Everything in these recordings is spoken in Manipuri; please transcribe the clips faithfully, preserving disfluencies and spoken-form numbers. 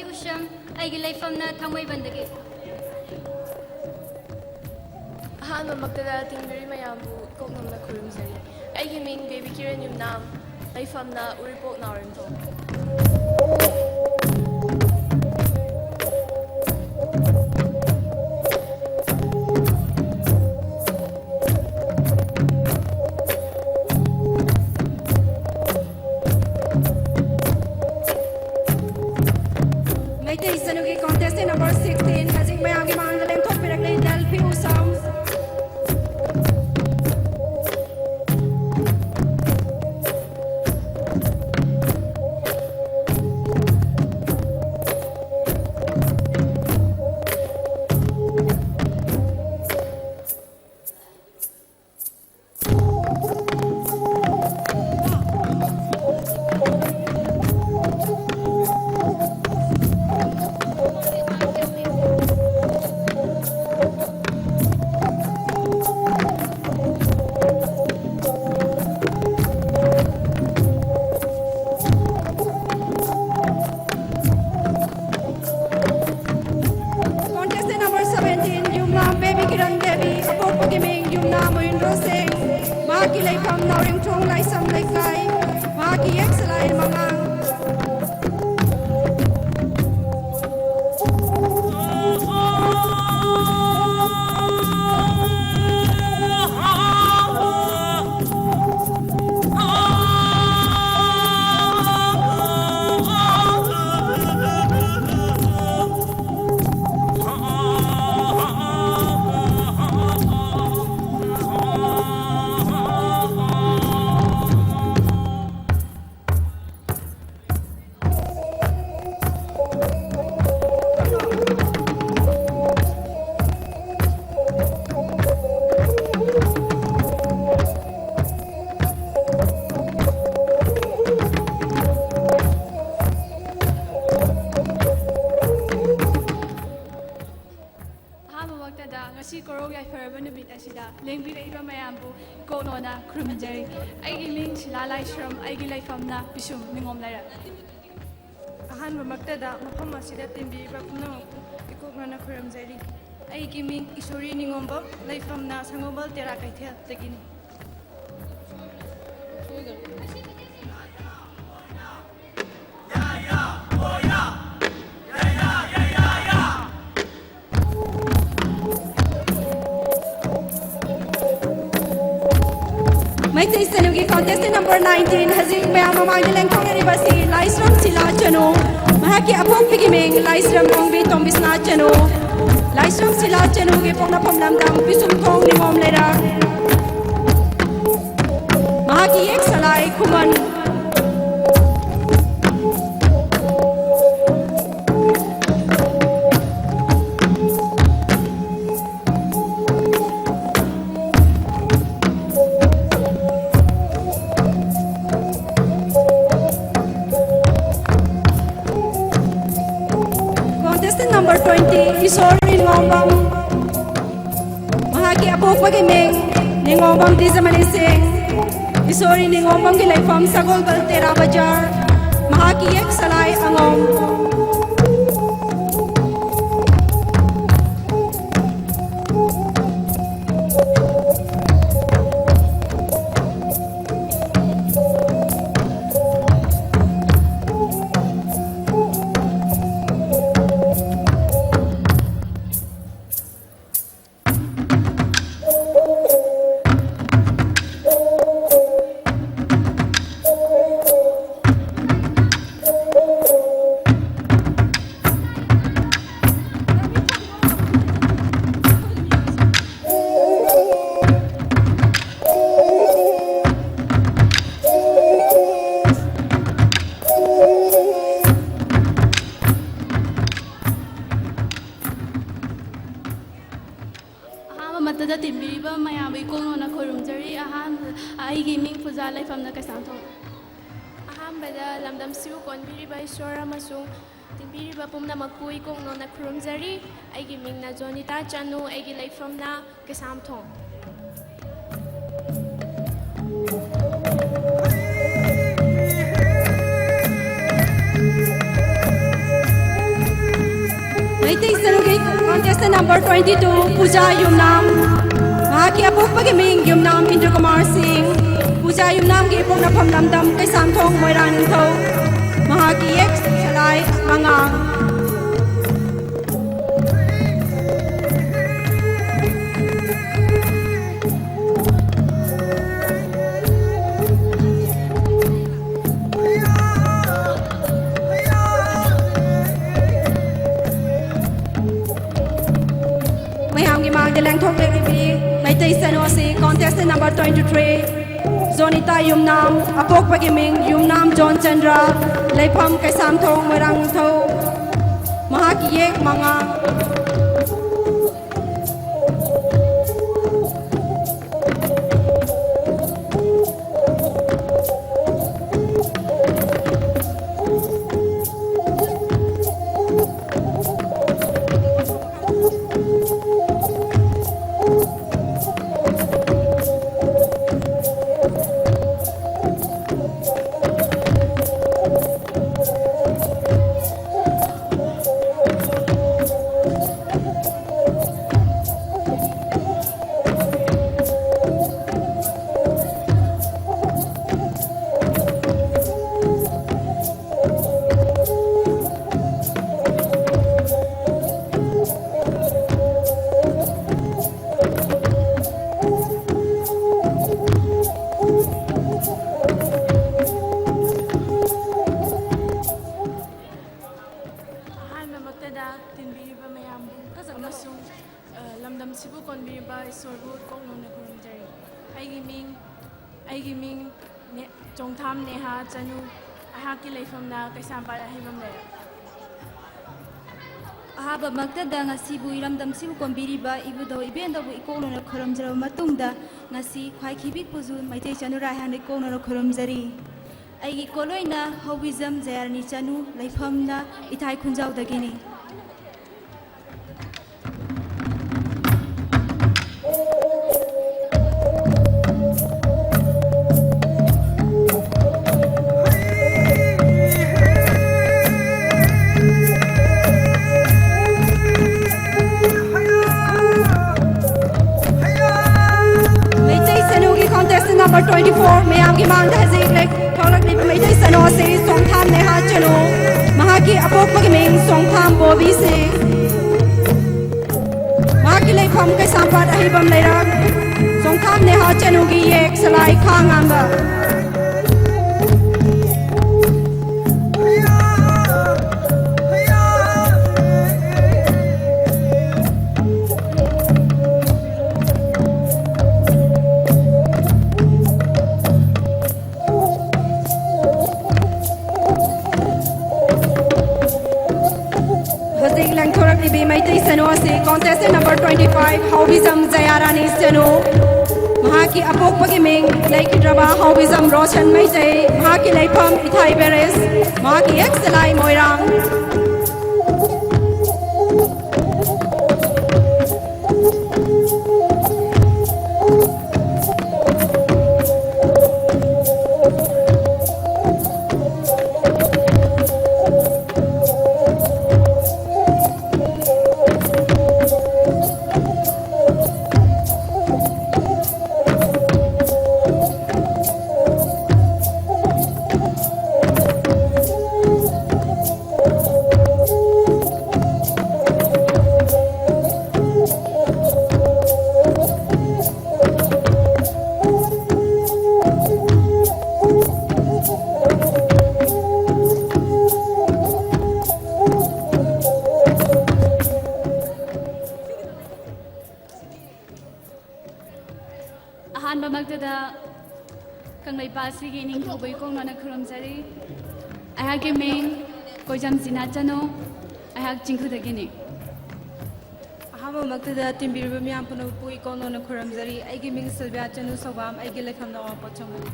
ꯎꯁꯝ, ꯑꯩꯒꯤ ꯂꯩꯐꯝꯅ ꯊꯥꯡꯃꯩꯕꯟꯗꯒꯤ꯫ ꯑꯍꯥꯟꯕꯃꯛꯇꯗ ꯇꯤꯟꯕꯤꯔꯤ ꯃꯌꯥꯝꯕꯨ ꯏꯀꯣꯛ ꯅꯣꯝꯅ ꯈꯨꯔꯨꯝꯖꯔꯤ꯫ ꯑꯩꯒꯤ ꯃꯤꯡ ꯕꯦꯕꯤ ꯀꯤꯔꯟ ꯌꯨꯝꯅꯥꯝ, ꯂꯩꯐꯝꯅ ꯎꯔꯤꯄꯣꯛ ꯅꯥꯎꯔꯦꯝꯊꯣꯡ꯫ ꯃꯩꯇꯩ ꯏꯆꯟꯅꯨꯒꯤ contestant number sixteen ꯍꯧꯖꯤꯛ ꯃꯌꯥꯝꯒꯤ ꯃꯥꯡꯗ ꯂꯦꯡꯊꯣꯛꯄꯤꯔꯛꯂꯤ, ꯗꯦꯜꯐꯤ ꯎꯁꯝ꯫ Contestant number seventeen, ꯌꯨꯝꯅꯥꯝ ꯕꯦꯕꯤ ꯀꯤꯔꯟ ꯗꯦꯕꯤ, ꯑꯄꯣꯛꯄꯒꯤ ꯃꯤꯡ ꯌꯨꯝꯅꯥꯝ ꯃꯍꯦꯟꯗ꯭ꯔꯣ ꯁꯤꯡ, ꯃꯍꯥꯛꯀꯤ ꯂꯩꯐꯝ ꯅꯥꯎꯔꯦꯝꯊꯣꯡ ꯂꯥꯏꯁ꯭ꯔꯝ ꯂꯩꯀꯥꯏ, ꯃꯍꯥꯛꯀꯤ ꯌꯦꯛ ꯁꯂꯥꯏ ꯃꯉꯥꯡ꯫ ꯑꯍꯥꯟꯕꯃꯛꯇꯗ ꯉꯁꯤ ꯀꯣꯔꯧ ꯌꯥꯏꯐꯔꯕ ꯅꯨꯃꯤꯠ ꯑꯁꯤꯗ ꯂꯦꯡꯕꯤꯔꯛꯏꯕ ꯃꯌꯥꯝꯕꯨ ꯏꯀꯣꯛ ꯅꯣꯟꯅ ꯈꯨꯔꯨꯝꯖꯔꯤ꯫ ꯑꯩꯒꯤ ꯃꯤꯡ ꯁꯤꯂꯥ ꯂꯥꯏꯁ꯭ꯔꯝ, ꯑꯩꯒꯤ ꯂꯩꯐꯝꯅ ꯄꯤꯁꯨꯝ ꯅꯤꯉꯣꯝ ꯂꯩꯔꯛ꯫ ꯑꯍꯥꯟꯕꯃꯛꯇꯗ ꯃꯐꯝ ꯑꯁꯤꯗ ꯇꯤꯟꯕꯤꯔꯤꯕ ꯄꯨꯝꯅꯃꯛꯄꯨ ꯏꯀꯣꯛꯅꯅ ꯈꯨꯔꯨꯝꯖꯔꯤ꯫ ꯑꯩꯒꯤ ꯃꯤꯡ ꯏꯁꯣꯔꯤ ꯅꯤꯉꯣꯝꯕꯝ, ꯂꯩꯐꯝꯅ ꯁꯪꯒꯣꯝꯕꯜ ꯇꯦꯔꯥ ꯀꯩꯊꯦꯜꯗꯒꯤꯅꯤ꯫ ꯃꯩꯇꯩ ꯆꯅꯨꯒꯤ contestant number nineteen, ꯍꯧꯖꯤꯛ ꯃꯌꯥꯝ ꯃꯃꯥꯡꯗ ꯂꯦꯡꯊꯣꯛꯅꯔꯤꯕ ꯑꯁꯤ ꯂꯥꯏꯁ꯭ꯔꯝ ꯁꯤꯂꯥ ꯆꯅꯨ꯫ ꯃꯍꯥꯛꯀꯤ ꯑꯄꯣꯛꯄꯒꯤ ꯃꯤꯡ ꯂꯥꯏꯁ꯭ꯔꯝ ꯑꯣꯡꯕꯤ ꯇꯣꯝꯕꯤꯁꯅꯥ ꯆꯅꯨ꯫ ꯂꯥꯏꯁ꯭ꯔꯝ ꯁꯤꯂꯥ ꯆꯅꯨꯒꯤ ꯄꯣꯛꯅꯐꯝ ꯂꯝꯗꯝ ꯄꯤꯁꯨꯝꯊꯣꯡ ꯅꯤꯉꯣꯝ ꯂꯩꯔꯛ꯫ ꯃꯍꯥꯛꯀꯤ ꯌꯦꯛ ꯁꯂꯥꯏ ꯈꯨꯃꯟ꯫ Contestant number twenty, ꯏꯁꯣꯔ ꯅꯤꯉꯣꯝꯕꯝ꯫ ꯃꯍꯥꯛꯀꯤ ꯑꯄꯣꯛꯄꯒꯤ ꯃꯤꯡ ꯅꯤꯉꯣꯝꯕꯝ ꯗꯤꯖꯃꯅꯤ ꯁꯤꯡ꯫ ꯏꯁꯣꯔꯤ ꯅꯤꯉꯣꯝꯕꯝꯒꯤ ꯂꯩꯐꯝ ꯁꯒꯣꯜꯕꯜ ꯇꯦꯔꯥ ꯕꯖꯥꯔ꯫ ꯃꯍꯥꯛꯀꯤ ꯌꯦꯛ ꯁꯂꯥꯏ ꯑꯉꯣꯝ꯫ ꯑꯍꯥꯟꯕ ꯃꯛꯇꯗ ꯇꯤꯟꯕꯤꯔꯤꯕ ꯃꯌꯥꯝꯕꯨ ꯏꯀꯣꯛꯅꯣꯅ ꯈꯨꯔꯨꯝꯖꯔꯤ꯫ ꯑꯍꯥꯟꯕ ꯑꯩꯒꯤ ꯃꯤꯡ ꯄꯨꯖꯥ, ꯂꯩꯐꯝꯅ ꯀꯩꯁꯥꯝꯊꯣꯡ꯫ ꯑꯍꯥꯟꯕꯗ ꯂꯝꯗꯝꯁꯤꯕꯨ ꯀꯣꯟꯕꯤꯔꯤꯕ ꯏꯁꯣꯔ ꯑꯃꯁꯨꯡ ꯇꯤꯟꯕꯤꯔꯤꯕ ꯄꯨꯝꯅꯃꯛꯄꯨ ꯏꯀꯣꯛꯅꯣꯅ ꯈꯨꯔꯨꯝꯖꯔꯤ꯫ ꯑꯩꯒꯤ ꯃꯤꯡꯅ ꯖꯣꯅꯤꯇꯥ ꯆꯅꯨ, ꯑꯩꯒꯤ ꯂꯩꯐꯝꯅ Keishamthong. Meitei ꯆꯅꯨꯒꯤ contestant number twenty two, ꯄꯨꯖꯥ ꯌꯨꯝꯅꯥꯝ꯫ ꯃꯍꯥꯛꯀꯤ ꯑꯄꯣꯛꯄꯒꯤ ꯃꯤꯡ ꯌꯨꯝꯅꯥꯝ ꯏꯟꯗ꯭ꯔ ꯀꯨꯃꯥꯔ ꯁꯤꯡ꯫ ꯄꯨꯖꯥ ꯌꯨꯝꯅꯥꯝꯒꯤ ꯄꯣꯛꯅꯐꯝ ꯂꯝꯗꯝ ꯀꯩꯁꯥꯝꯊꯣꯡ ꯃꯣꯏꯔꯥꯡ ꯅꯤꯡꯊꯧ꯫ ꯃꯍꯥꯛꯀꯤ ꯌꯦꯛ ꯁꯂꯥꯏ ꯑꯉꯥꯡ꯫ ꯃꯌꯥꯝꯒꯤ ꯃꯥꯡꯗ ꯂꯦꯡꯊꯣꯛꯂꯤꯕꯤ ꯃꯩꯇꯩ ꯆꯅꯨ ꯑꯁꯤ contestant number twenty three, ꯖꯣꯅꯤꯇꯥ ꯌꯨꯝꯅꯥꯝ, ꯑꯄꯣꯛꯄꯒꯤ ꯃꯤꯡ ꯌꯨꯝꯅꯥꯝ ꯖꯣꯟꯆꯟꯗ꯭ꯔ, ꯂꯩꯐꯝ ꯀꯩꯁꯥꯝꯊꯣꯡ ꯃꯣꯏꯔꯥꯡꯊꯧ, ꯃꯍꯥꯛꯀꯤ ꯌꯦꯛ ꯃꯉꯥ꯫ ꯑꯍꯥꯟꯕꯃꯛꯇꯗ ꯇꯤꯟꯕꯤꯔꯤꯕ ꯃꯌꯥꯝꯕꯨ ꯑꯃꯁꯨꯡ, ꯑ, ꯂꯝꯗꯝꯁꯤꯕꯨ ꯀꯣꯟꯕꯤꯔꯤꯕ ꯏꯁꯣꯔꯕꯨ ꯀꯣꯛꯅꯧꯅ ꯈꯨꯔꯨꯝꯖꯔꯤ꯫ ꯑꯩꯒꯤ ꯃꯤꯡ, ꯑꯩꯒꯤ ꯃꯤꯡ ꯅꯦ-, ꯆꯣꯡꯊꯥꯝ ꯅꯦꯍꯥ ꯆꯅꯨ꯫ ꯑꯩꯍꯥꯛꯀꯤ ꯂꯩꯐꯝꯅ ꯀꯩꯁꯥꯝꯄꯥꯠ ꯑꯍꯩꯕꯝ ꯂꯩꯔꯛ꯫ ꯑꯍꯥꯟꯕꯃꯛꯇꯗ ꯉꯁꯤꯕꯨ ꯏꯔꯝꯗꯝꯁꯤꯕꯨ ꯀꯣꯟꯕꯤꯔꯤꯕ ꯏꯕꯨꯙꯧ ꯏꯕꯦꯟꯗꯧꯕꯨ ꯏꯀꯣꯛꯅꯅ ꯈꯨꯔꯨꯝꯖꯔꯕ ꯃꯇꯨꯡꯗ, ꯉꯁꯤ ꯈ꯭ꯋꯥꯏꯈꯤꯕꯤ ꯄꯨꯖꯨ ꯃꯩꯇꯩ ꯆꯅꯨꯔꯥꯏ ꯍꯥꯏꯅ ꯏꯀꯣꯛꯅꯅ ꯈꯨꯔꯨꯝꯖꯔꯤ꯫ ꯑꯩꯒꯤ ꯀꯣꯂꯣꯏꯅ ꯍꯧꯕꯤꯖꯝ ꯖꯌꯥꯔꯥꯅꯤ ꯆꯅꯨ, ꯂꯩꯐꯝꯅ ꯏꯊꯥꯏ ꯈꯨꯟꯖꯥꯎꯗꯒꯤꯅꯤ꯫ ꯃꯥꯡꯗ ꯍꯧꯖꯤꯛ ꯂꯦꯛ-, ꯊꯣꯛꯂꯛꯂꯤꯕ ꯃꯩꯇꯩ ꯆꯅꯨ ꯑꯁꯤ ꯆꯣꯡꯊꯥꯝ ꯅꯦꯍꯥ ꯆꯅꯨ꯫ ꯃꯍꯥꯛꯀꯤ ꯑꯄꯣꯛꯄꯒꯤ ꯃꯤꯡ ꯆꯣꯡꯊꯥꯝ ꯕꯣꯕꯤ ꯁꯤꯡ꯫ ꯃꯍꯥꯛꯀꯤ ꯂꯩꯐꯝ ꯀꯩꯁꯥꯝꯄꯥꯠ ꯑꯍꯩꯕꯝ ꯂꯩꯔꯛ꯫ ꯆꯣꯡꯊꯥꯝ ꯅꯦꯍꯥ ꯆꯅꯨꯒꯤ ꯌꯦꯛ ꯁꯂꯥꯏ ꯈꯥ ꯉꯥꯟꯕ꯫ ꯍꯧꯖꯤꯛ ꯂꯦꯡꯊꯣꯔꯛꯂꯤꯕꯤ ꯃꯩꯇꯩ ꯁꯅꯨ ꯑꯁꯤ contestant number twenty five, ꯍꯥꯎꯕꯤꯖꯝ ꯖꯌꯥꯔꯥꯅꯤ ꯁꯅꯨ꯫ ꯃꯍꯥꯛꯀꯤ ꯑꯄꯣꯛꯄꯒꯤ ꯃꯤꯡ ꯂꯩꯈꯤꯗ꯭ꯔꯕ ꯍꯥꯎꯕꯤꯖꯝ ꯔꯣꯁꯟ ꯃꯩꯇꯩ꯫ ꯃꯍꯥꯛꯀꯤ ꯂꯩꯐꯝ ꯏꯊꯥꯏ ꯕꯦꯔꯦꯁ꯫ ꯃꯍꯥꯛꯀꯤ ꯌꯦꯛ ꯁꯂꯥꯏ ꯃꯣꯏꯔꯥꯡ꯫ ꯑꯍꯥꯟꯕꯃꯛꯇꯗ ꯀꯪꯂꯩꯄꯥꯛ ꯑꯁꯤꯒꯤ ꯅꯤꯡꯊꯧꯕꯨ ꯏꯀꯣꯛ ꯅꯣꯟꯅ ꯈꯨꯔꯨꯝꯖꯔꯤ꯫ ꯑꯩꯍꯥꯛꯀꯤ ꯃꯤꯡ ꯀꯣꯏꯖꯝ ꯖꯤꯅꯥ ꯆꯅꯨ, ꯑꯩꯍꯥꯛ ꯆꯤꯡꯈꯨꯗꯒꯤꯅꯤ꯫ ꯑꯍꯥꯟꯕꯃꯛꯇꯗ ꯇꯤꯟꯕꯤꯔꯤꯕ ꯃꯤꯌꯥꯝ ꯄꯨꯝꯅꯃꯛꯄꯨ ꯏꯀꯣꯛ ꯅꯣꯟꯅ ꯈꯨꯔꯨꯝꯖꯔꯤ꯫ ꯑꯩꯒꯤ ꯃꯤꯡ ꯁꯤꯜꯚꯤꯌꯥ ꯆꯅꯨ ꯁꯧꯕꯥꯝ, ꯑꯩꯒꯤ ꯂꯩꯐꯝꯅ ꯋꯥꯡꯄꯣꯠꯁꯪꯕꯝ꯫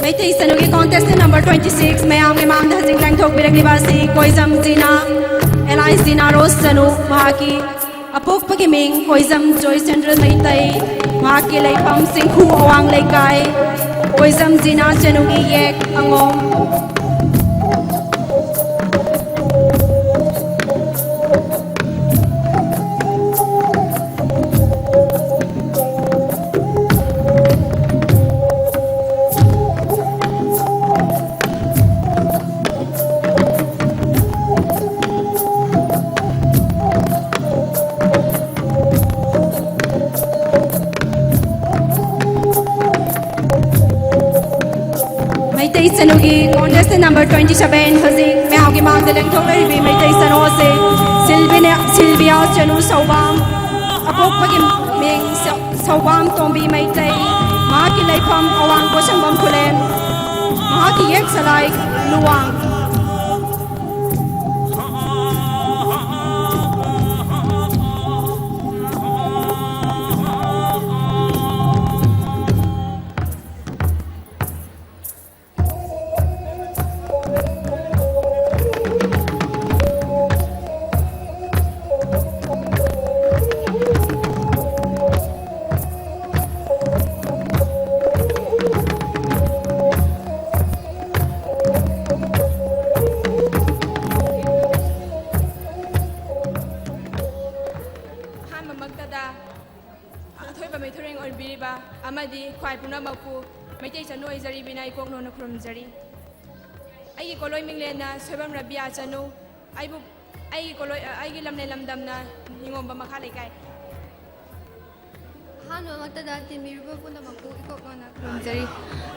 Meitei ꯁꯅꯨꯒꯤ contestant number twenty six, ꯃꯌꯥꯝꯒꯤ ꯃꯥꯡꯗ ꯍꯧꯖꯤꯛ ꯂꯦꯡꯊꯣꯛꯄꯤꯔꯛꯂꯤꯕ ꯑꯁꯤ ꯀꯣꯏꯖꯝ ꯖꯤꯅꯥ꯫ ꯑꯦꯂꯥꯏꯟꯁ ꯖꯤꯅꯥ ꯔꯣꯁ ꯆꯅꯨ, ꯃꯍꯥꯛꯀꯤ ꯑꯄꯣꯛꯄꯒꯤ ꯃꯤꯡ ꯀꯣꯏꯖꯝ ꯖꯣꯏꯆꯟꯗ꯭ꯔ ꯃꯩꯇꯩ, ꯃꯍꯥꯛꯀꯤ ꯂꯩꯐꯝ ꯆꯤꯡꯈꯨ ꯑꯋꯥꯡ ꯂꯩꯀꯥꯏ, ꯀꯣꯏꯖꯝ ꯖꯤꯅꯥ ꯆꯅꯨꯒꯤ ꯌꯦꯛ ꯑꯉꯣꯝ꯫ Meitei ꯆꯅꯨꯒꯤ contestant number twenty seven, ꯍꯧꯖꯤꯛ ꯃꯌꯥꯝꯒꯤ ꯃꯥꯡꯗ ꯂꯦꯡꯊꯣꯛꯂꯛꯂꯤꯕꯤ ꯃꯩꯇꯩ ꯆꯅꯨ ꯑꯁꯤ ꯁꯤꯜꯕꯤꯅ-, ꯁꯤꯜꯕꯤꯌꯥ ꯆꯅꯨ ꯁꯧꯕꯥꯝ, ꯑꯄꯣꯛꯄꯒꯤ ꯃꯤꯡ ꯁ-, ꯁꯧꯕꯥꯝ ꯇꯣꯝꯕꯤ ꯃꯩꯇꯩ, ꯃꯍꯥꯛꯀꯤ ꯂꯩꯐꯝ ꯑꯋꯥꯡ ꯄꯣꯠꯁꯪꯕꯝ ꯈꯨꯂꯦꯟ, ꯃꯍꯥꯛꯀꯤ ꯌꯦꯛ ꯁꯂꯥꯏ ꯂꯨꯋꯥꯡ꯫ ꯑꯍꯥꯟꯕꯃꯛꯇꯗ ꯑꯊꯣꯏꯕ ꯃꯤꯊꯣꯏꯔꯦꯡ ꯑꯣꯏꯕꯤꯔꯤꯕ ꯑꯃꯗꯤ ꯈ꯭ꯋꯥꯏ ꯄꯨꯝꯅꯃꯛꯄꯨ ꯃꯩꯇꯩ ꯆꯅꯨ ꯑꯣꯏꯖꯔꯤꯕꯤꯅ ꯏꯀꯣꯛꯅꯣꯅ ꯈꯨꯔꯨꯝꯖꯔꯤ꯫ ꯑꯩꯒꯤ ꯀꯣꯂꯣꯏ ꯃꯤꯡꯂꯦꯟꯅ ꯁꯣꯏꯕꯝ ꯔꯕꯤꯌꯥ ꯆꯅꯨ, ꯑꯩꯕꯨ, ꯑꯩꯒꯤ ꯀꯣꯂꯣꯏ, ꯑꯩꯒꯤ ꯂꯝꯂꯦꯟ ꯂꯝꯗꯝꯅ ꯅꯤꯉꯣꯝꯕ ꯃꯈꯥ ꯂꯩꯀꯥꯏ꯫ ꯑꯍꯥꯟꯕꯃꯛꯇꯗ ꯇꯤꯟꯕꯤꯔꯤꯕ ꯄꯨꯝꯅꯃꯛꯄꯨ ꯏꯀꯣꯛꯅꯣꯅ ꯈꯨꯔꯨꯝꯖꯔꯤ꯫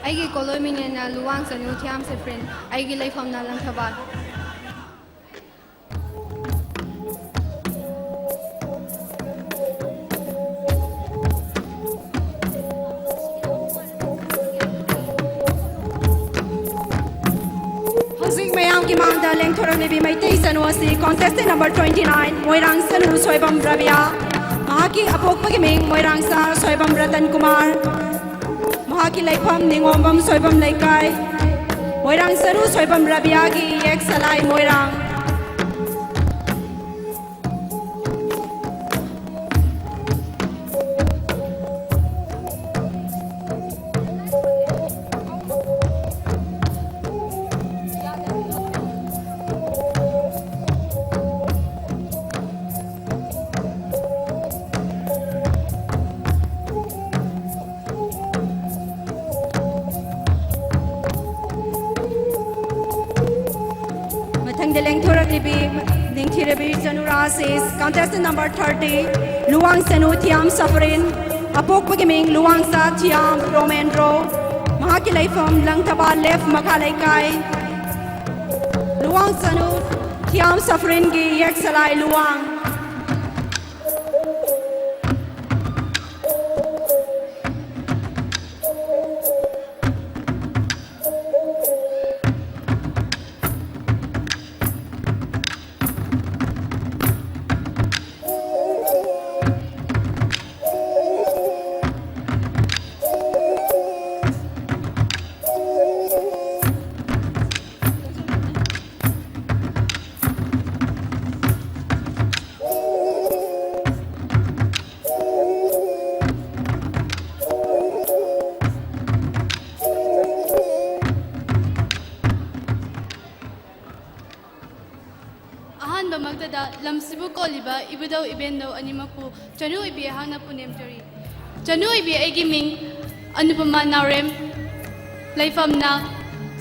ꯑꯩꯒꯤ ꯀꯣꯂꯣꯏ ꯃꯤꯡꯂꯦꯟꯅ ꯂꯨꯋꯥꯡ ꯆꯅꯨ ꯊꯤꯌꯥꯝ ꯁꯦꯐ꯭ꯔꯤꯟ, ꯑꯩꯒꯤ ꯂꯩꯐꯝꯅ ꯂꯪꯊꯕꯥꯜ꯫ ꯍꯧꯖꯤꯛ ꯃꯌꯥꯝꯒꯤ ꯃꯥꯡꯗ ꯂꯦꯡꯊꯣꯔꯛꯂꯤꯕꯤ ꯃꯩꯇꯩ ꯆꯅꯨ ꯑꯁꯤ contestant number twenty nine, ꯃꯣꯏꯔꯥꯡ ꯆꯅꯨ ꯁꯣꯏꯕꯝ ꯔꯕꯤꯌꯥ꯫ ꯃꯍꯥꯛꯀꯤ ꯑꯄꯣꯛꯄꯒꯤ ꯃꯤꯡ ꯃꯣꯏꯔꯥꯡꯆꯥ ꯁꯣꯏꯕꯝ ꯔꯇꯟ ꯀꯨꯃꯥꯔ꯫ ꯃꯍꯥꯛꯀꯤ ꯂꯩꯐꯝ ꯅꯤꯉꯣꯝꯕꯝ ꯁꯣꯏꯕꯝ ꯂꯩꯀꯥꯏ꯫ ꯃꯣꯏꯔꯥꯡ ꯆꯅꯨ ꯁꯣꯏꯕꯝ ꯔꯕꯤꯌꯥꯒꯤ ꯌꯦꯛ ꯁꯂꯥꯏ ꯃꯣꯏꯔꯥꯡ꯫ ꯂꯦꯡꯊꯣꯔꯛꯂꯤꯕꯤ ꯅꯤꯡꯊꯤꯔꯕꯤ ꯆꯅꯨꯔꯥꯁꯤ, contestant number thirty, ꯂꯨꯋꯥꯡ ꯆꯅꯨ ꯊꯤꯌꯥꯝ ꯁꯐꯔꯤꯟ, ꯑꯄꯣꯛꯄꯒꯤ ꯃꯤꯡ ꯂꯨꯋꯥꯡꯆꯥ ꯊꯤꯌꯥꯝ ꯔꯣꯃꯦꯟꯗ꯭ꯔꯣ, ꯃꯍꯥꯛꯀꯤ ꯂꯩꯐꯝ ꯂꯪꯊꯕꯥꯜ left ꯃꯈꯥ ꯂꯩꯀꯥꯏ꯫ ꯂꯨꯋꯥꯡ ꯆꯅꯨ ꯊꯤꯌꯥꯝ ꯁꯐꯔꯤꯟꯒꯤ ꯌꯦꯛ ꯁꯂꯥꯏ ꯂꯨꯋꯥꯡ꯫ ꯑꯍꯥꯟꯕꯃꯛꯇꯗ ꯂꯝꯁꯤꯕꯨ ꯀꯣꯜꯂꯤꯕ ꯏꯕꯨꯙꯧ ꯏꯕꯦꯟꯙꯧ ꯑꯅꯤꯃꯛꯄꯨ ꯆꯅꯨ ꯏꯕꯤ ꯑꯩꯍꯥꯛꯅ ꯄꯨꯅꯦꯝꯖꯔꯤ꯫ ꯆꯅꯨ ꯏꯕꯤ ꯑꯩꯒꯤ ꯃꯤꯡ ꯑꯅꯨꯄꯃꯥ ꯅꯥꯎꯔꯦꯝ, ꯂꯩꯐꯝꯅ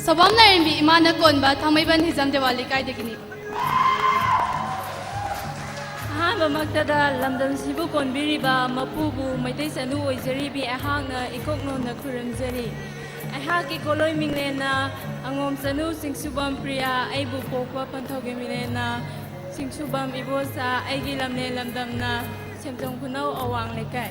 ꯁꯧꯕꯥꯝ ꯂꯥꯏꯔꯦꯝꯕꯤ ꯏꯃꯥꯅ ꯀꯣꯟꯕ ꯊꯥꯡꯃꯩꯕꯟ ꯍꯤꯖꯝ ꯗꯦꯋꯥ ꯂꯩꯀꯥꯏꯗꯒꯤꯅꯤ꯫ ꯑꯍꯥꯟꯕꯃꯛꯇꯗ ꯂꯝꯗꯝꯁꯤꯕꯨ ꯀꯣꯟꯕꯤꯔꯤꯕ ꯃꯄꯨꯕꯨ ꯃꯩꯇꯩ ꯆꯅꯨ ꯑꯣꯏꯖꯔꯤꯕꯤ ꯑꯩꯍꯥꯛꯅ ꯏꯀꯣꯛ ꯅꯧꯅ ꯈꯨꯔꯨꯝꯖꯔꯤ꯫ ꯑꯩꯍꯥꯛꯀꯤ ꯀꯣꯂꯣꯏ ꯃꯤꯡꯂꯦꯟꯅ ꯑꯉꯣꯝ ꯆꯅꯨ ꯆꯤꯡꯁꯨꯕꯝ ꯄ꯭ꯔꯤꯌꯥ, ꯑꯩꯕꯨ ꯄꯣꯛꯄ ꯄꯟꯊꯧꯒꯤ ꯃꯤꯡꯂꯦꯟꯅ ꯆꯤꯡꯁꯨꯕꯝ ꯏꯕꯣꯆꯥ, ꯑꯩꯒꯤ ꯂꯝꯂꯦꯟ ꯂꯝꯗꯝꯅ ꯁꯦꯝꯖꯣꯡ ꯈꯨꯅꯧ ꯑꯋꯥꯡ ꯂꯩꯀꯥꯏ꯫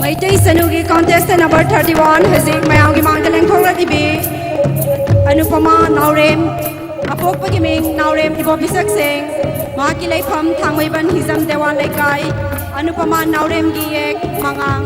Meitei ꯆꯅꯨꯒꯤ contestant number thirty one ꯍꯧꯖꯤꯛ ꯃꯌꯥꯝꯒꯤ ꯃꯥꯡꯗ ꯂꯦꯡꯊꯣꯛꯂꯛꯂꯤꯕꯤ ꯑꯅꯨꯄꯃꯥ ꯅꯥꯎꯔꯦꯝ, ꯑꯄꯣꯛꯄꯒꯤ ꯃꯤꯡ ꯅꯥꯎꯔꯦꯝ ꯏꯕꯣꯕꯤꯁꯛꯁꯦꯡ, ꯃꯍꯥꯛꯀꯤ ꯂꯩꯐꯝ ꯊꯥꯡꯃꯩꯕꯟ ꯍꯤꯖꯝ ꯗꯦꯋꯥꯟ ꯂꯩꯀꯥꯏ꯫ ꯑꯅꯨꯄꯃꯥ ꯅꯥꯎꯔꯦꯝꯒꯤ ꯌꯦꯛ ꯃꯉꯥꯡ꯫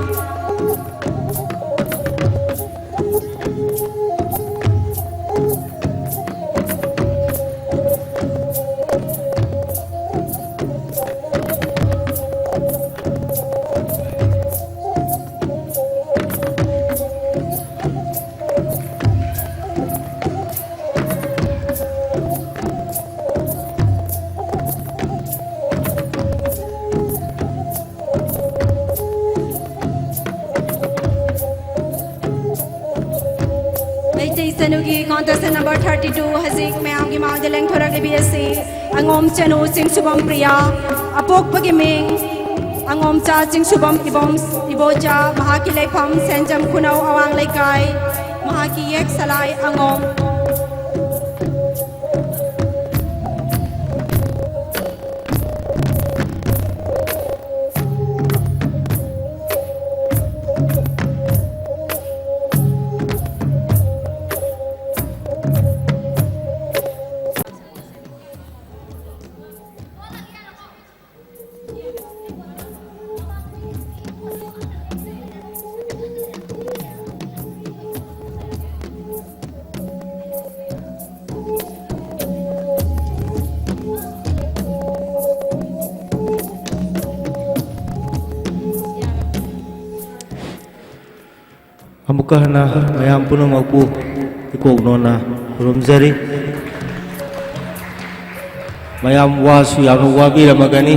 ꯆꯅꯨꯒꯤ contestant number thirty two ꯍꯧꯖꯤꯛ ꯃꯌꯥꯝꯒꯤ ꯃꯥꯡꯗ ꯂꯦꯡꯊꯣꯔꯛꯂꯤꯕꯤ ꯑꯁꯤ ꯑꯉꯣꯝ ꯆꯅꯨ ꯆꯤꯡꯁꯨꯕꯝ ꯄ꯭ꯔꯤꯌꯥ, ꯑꯄꯣꯛꯄꯒꯤ ꯃꯤꯡ ꯑꯉꯣꯝꯆꯥ ꯆꯤꯡꯁꯨꯕꯝ ꯏꯕꯣꯝ, ꯏꯕꯣꯆꯥ, ꯃꯍꯥꯛꯀꯤ ꯂꯩꯐꯝ ꯁꯦꯟꯖꯝ ꯈꯨꯅꯧ ꯑꯋꯥꯡ ꯂꯩꯀꯥꯏ, ꯃꯍꯥꯛꯀꯤ ꯌꯦꯛ ꯁꯂꯥꯏ ꯑꯉꯣꯝ꯫ ꯑꯃꯨꯛꯀ ꯍꯟꯅ ꯃꯌꯥꯝ ꯄꯨꯝꯅꯃꯛꯄꯨ ꯏꯀꯣꯛ ꯅꯣꯟꯅ ꯈꯨꯔꯨꯝꯖꯔꯤ꯫ ꯃꯌꯥꯝ ꯋꯥꯁꯨ ꯌꯥꯝꯅ ꯋꯥꯕꯤꯔꯝꯃꯒꯅꯤ꯫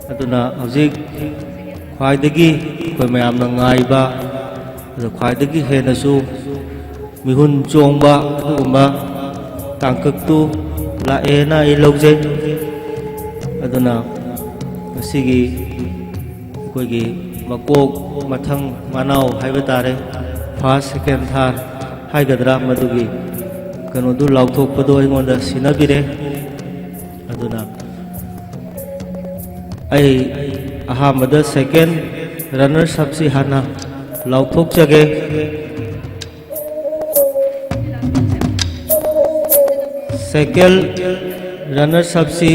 ꯑꯗꯨꯅ ꯍꯧꯖꯤꯛ ꯈ꯭ꯋꯥꯏꯗꯒꯤ ꯑꯩꯈꯣꯏ ꯃꯌꯥꯝꯅ ꯉꯥꯏꯕ, ꯑꯗꯨ ꯈ꯭ꯋꯥꯏꯗꯒꯤ ꯍꯦꯟꯅꯁꯨ ꯃꯤꯍꯨꯟ ꯆꯣꯡꯕ ꯑꯗꯨꯒꯨꯝꯕ ꯇꯥꯡꯀꯛꯇꯨ ꯂꯥꯛꯑꯦꯅ ꯑꯩ ꯂꯧꯖꯩ꯫ ꯑꯗꯨꯅ ꯉꯁꯤꯒꯤ ꯑꯩꯈꯣꯏꯒꯤ ꯃꯀꯣꯛ ꯃꯊꯪ ꯃꯅꯥꯎ ꯍꯥꯏꯕ ꯇꯥꯔꯦ, first, second, third ꯍꯥꯏꯒꯗ꯭ꯔꯥ, ꯃꯗꯨꯒꯤ ꯀꯩꯅꯣꯗꯨ ꯂꯥꯎꯊꯣꯛꯄꯗꯣ ꯑꯩꯉꯣꯟꯗ ꯁꯤꯟꯅꯕꯤꯔꯦ꯫ ꯑꯗꯨꯅ ꯑꯩ ꯑꯍꯥꯟꯕꯗ second runners upꯁꯤ ꯍꯥꯟꯅ ꯂꯥꯎꯊꯣꯛꯆꯒꯦ꯫ Second runners upꯁꯤ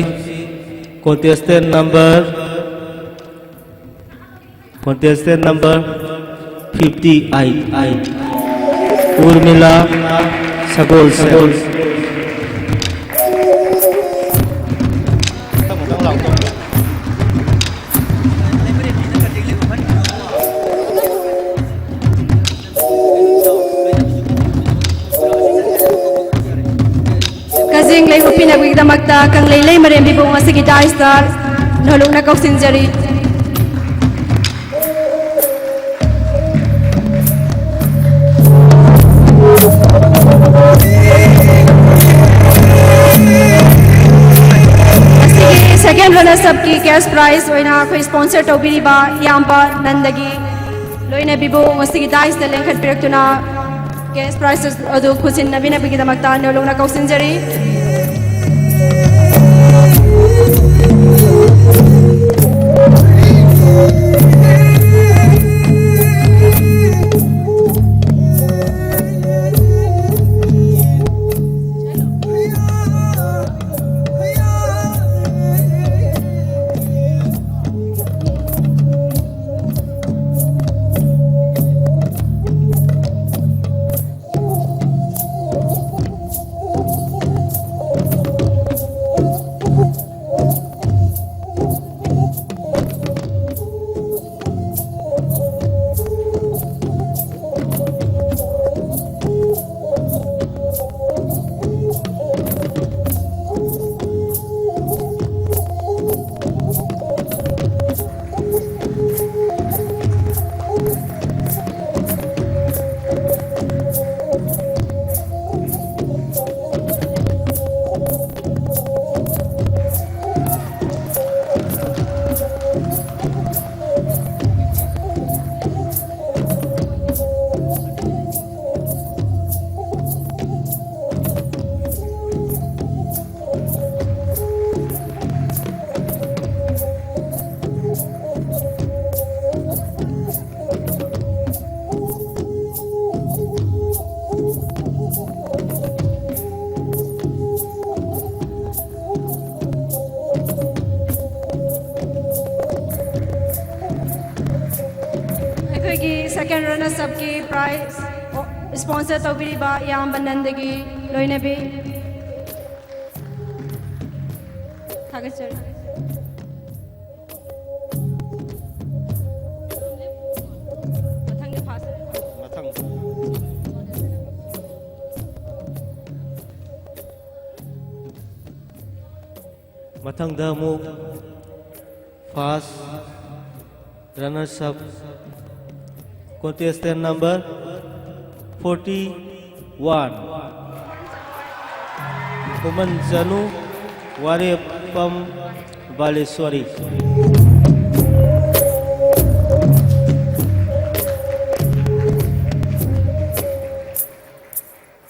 contestant number, contestant number fifty eight, ꯎꯔꯃꯤꯂꯥ ꯁꯒꯣꯜꯁꯦꯝ꯫ ꯀꯖꯤꯡ ꯂꯩꯉꯥꯛꯄꯤꯅ ꯎꯕꯤꯗꯃꯛꯇ ꯀꯪꯂꯩ ꯂꯩꯃꯔꯦꯝꯕꯤꯕꯨ ꯉꯁꯤꯒꯤ dais ꯇ ꯅꯣꯂꯨꯛꯅ ꯀꯧꯁꯤꯟꯖꯔꯤ꯫ ꯉꯁꯤꯒꯤ second runners upꯀꯤ cash prize ꯑꯣꯏꯅ ꯑꯩꯈꯣꯏ sponsor ꯇꯧꯕꯤꯔꯤꯕ ꯏꯌꯥꯝꯕ ꯅꯟꯗꯒꯤ ꯂꯣꯏꯅꯕꯤꯕꯨ ꯉꯁꯤꯒꯤ diceꯇ ꯂꯦꯡꯈꯠꯄꯤꯔꯛꯇꯨꯅ cash prize ꯑꯗꯨ ꯈꯨꯠꯁꯤꯟꯅꯕꯤꯅꯕꯒꯤꯗꯃꯛꯇ ꯅꯧꯂꯧꯅ ꯀꯧꯁꯤꯟꯖꯔꯤ꯫ ꯑꯩꯈꯣꯏꯒꯤ second runners upꯀꯤ prize sponsor ꯇꯧꯕꯤꯔꯤꯕ ꯏꯌꯥꯝꯕ ꯅꯟꯗꯒꯤ ꯂꯣꯏꯅꯕꯤ꯫ ꯊꯥꯒꯠꯆꯔꯤ꯫ ꯃꯊꯪꯗ ꯐꯥꯁ꯫ ꯃꯊꯪ꯫ ꯃꯊꯪꯗ ꯑꯃꯨꯛ first runners up contestant number forty one. ꯈꯨꯃꯟ ꯆꯅꯨ, Warepam ꯕꯥꯂꯦꯁꯣꯔꯤ꯫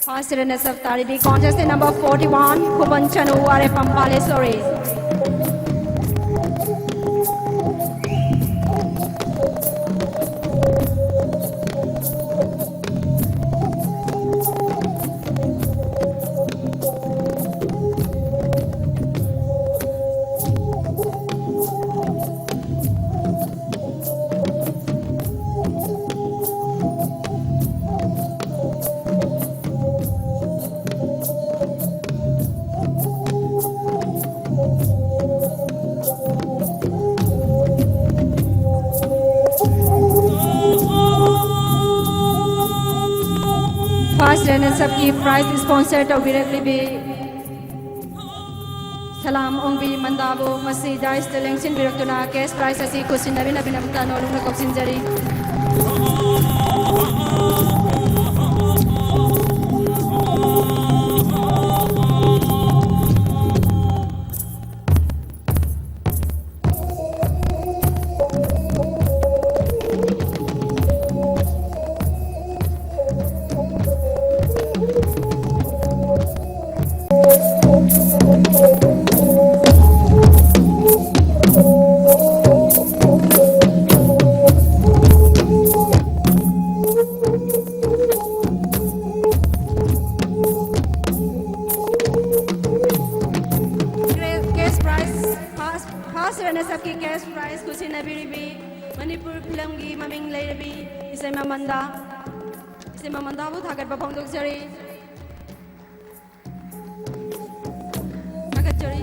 First runner-up ꯇꯥꯔꯤꯕꯤ contestant number forty-one, ꯈꯨꯃꯟ ꯆꯅꯨ, ꯋꯥꯔꯦꯄꯝ ꯕꯥꯂꯦꯁꯣꯔꯤ꯫ First runner-up ꯀꯤ prize sponsor ꯇꯧꯕꯤꯔꯛꯂꯤꯕꯤ ꯁꯂꯥꯝ ꯑꯣꯡꯕꯤ ꯃꯟꯗꯥꯕꯨ ꯃꯁꯤ dais ꯇ ꯂꯦꯡꯁꯤꯟꯕꯤꯔꯛꯇꯨꯅ cash prize ꯑꯁꯤ ꯈꯨꯠꯁꯤꯟꯅꯕꯤꯅꯕꯒꯤꯗꯃꯛꯇ ꯅꯣꯂꯨꯛꯅ ꯀꯧꯁꯤꯟꯖꯔꯤ꯫ Cash prize, first, first runner-up ꯀꯤ cash prize ꯈꯨꯠꯁꯤꯟꯅꯕꯤꯔꯤꯕꯤ ꯃꯅꯤꯄꯨꯔ film ꯒꯤ ꯃꯃꯤꯡ ꯂꯩꯔꯕꯤ ꯏꯁꯩ ꯃꯃꯟꯗ, ꯏꯁꯩ ꯃꯃꯟꯗꯕꯨ ꯊꯥꯒꯠꯄ ꯐꯣꯡꯗꯣꯛꯆꯔꯤ꯫ ꯊꯥꯒꯠꯆꯔꯤ꯫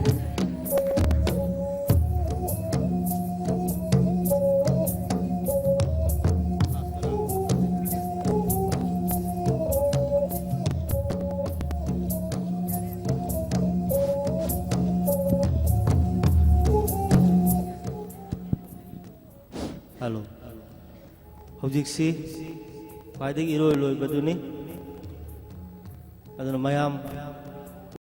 Hello. ꯍꯧꯖꯤꯛꯁꯤ ꯈ꯭ꯋꯥꯏꯗꯒꯤ ꯏꯔꯣꯏ ꯂꯣꯏꯕꯗꯨꯅꯤ꯫ ꯑꯗꯨꯅ ꯃꯌꯥꯝ